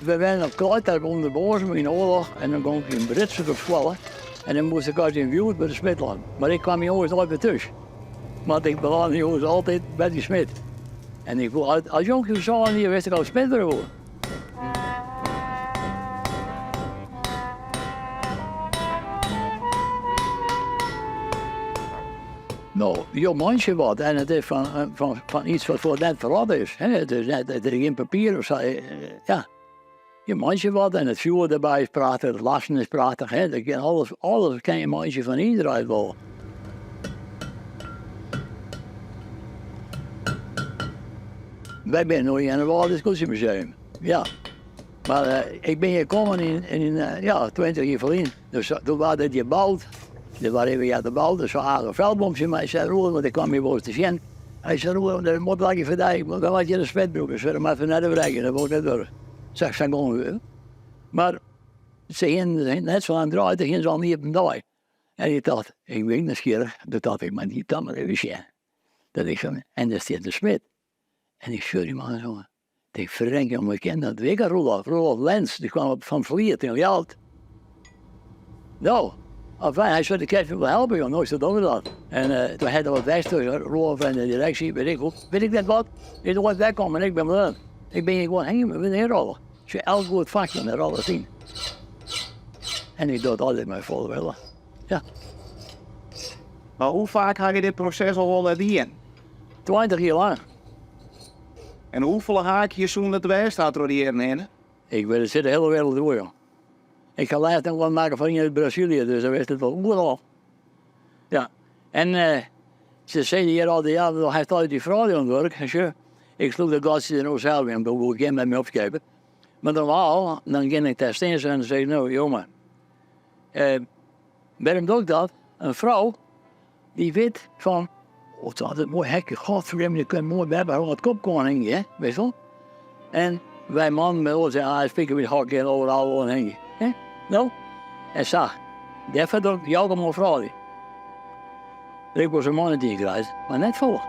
We wennen op Kleiterp ûnder Boazum yn de oarloch en dan gong ik yn Britswert op skoalle en dan moast ik altyd yn Wiuwert by de smid lân. Mar ik kwam jûns noait wer thús, want ik belâne jûns altyd by dy smid. En ik woe as jonkje fan sân jier wist ik al smid wurde woe. No, jo meitsje wat en it is fan, fan, fan iets wat foar net ferrot is. Hè? It is net, it is gjin papier of sa. Ja. Je meitsje wat en it fjoer derby is prachtich, it lassen is prachtich. Hè? Dat kin alles, alles kin je meitsje fan izer as je wolle. Wy binne no yn Earnewâld it Skûtsjemuseum. Ja. Mar ik bin hjir kommen yn, yn ja, 20 jier ferlyn. Dus doe waard dit hjir boud. Dit waard even earder boud. Dus sei Age Veldboom tsjin my, sei Roelof, want ik kwam hjir wolris te sjen. Hy sei, Roelof, dat moat plakje foar dy, dan moat je de smid brûke. Sei, dat moat we net wrekken, dat wol ik net wurde. Sa, sa gongen we. Mar se hienen net sa lang draaid, doe hienen se al in iepen dei. En ik tocht, ik bin nijsgjirrich, doe tocht ik, mar dy dan mar even sjen. Dat ik fan, en dêr stiet de smid. En ik sjoch dy man jonge. Ik tink, ferrek jonge, ik ken dat. Wie ek in Roelof, Roelof Lens, dy kwam op fan Vliet yn Ljouwert. No, enfin, hy sei, de kinst my wol helpe, jonge. No, ik sei, dogge we dat. En uh, toen hat er wat west tussen Roelof en de direksje, weet ik hoe, weet ik net wat. Is nooit wegkomen en ik ben bleaun. Ik bin hjir gewoan heen, ik bin heen rollen. Ik elk goed fakje en rol it yn. En ik doch it altyd mei folle wille. Ja. Mar hoe faak ha je dit proses al wol net dien? 20 jier lang. En hoefolle haakjes soene it west ha troch de jierren hinne? Ik wit, it sit de hiele wereld oer, joh. Ik ha lêst noch wat makke foar ien út Brazilië, dus dan wist it wol oeral. Ja, en uh, se sizze hjir altyd, ja, do hast altyd dy froulju oan it wurk. En sjoch, ik sloech de gatsjes der no sels yn, dan woe ik gjin met my opskepe. Mar normaal, dan gean ik dêr stean en dan sis ik, no jonge, uh, wêrom doch ik dat? In frou dy wit fan, oh, dat is in moai hekje, godverdomme, je kunt moai by oan it kopke oanhingje, hè, witst wol. En wy mannen met onze spiker by it hok en overal oanhingje, hè. No, en sa, dêrfoar doch ik jou ik him oan froulju. Ik wol se man net ienkrije, mar net folle.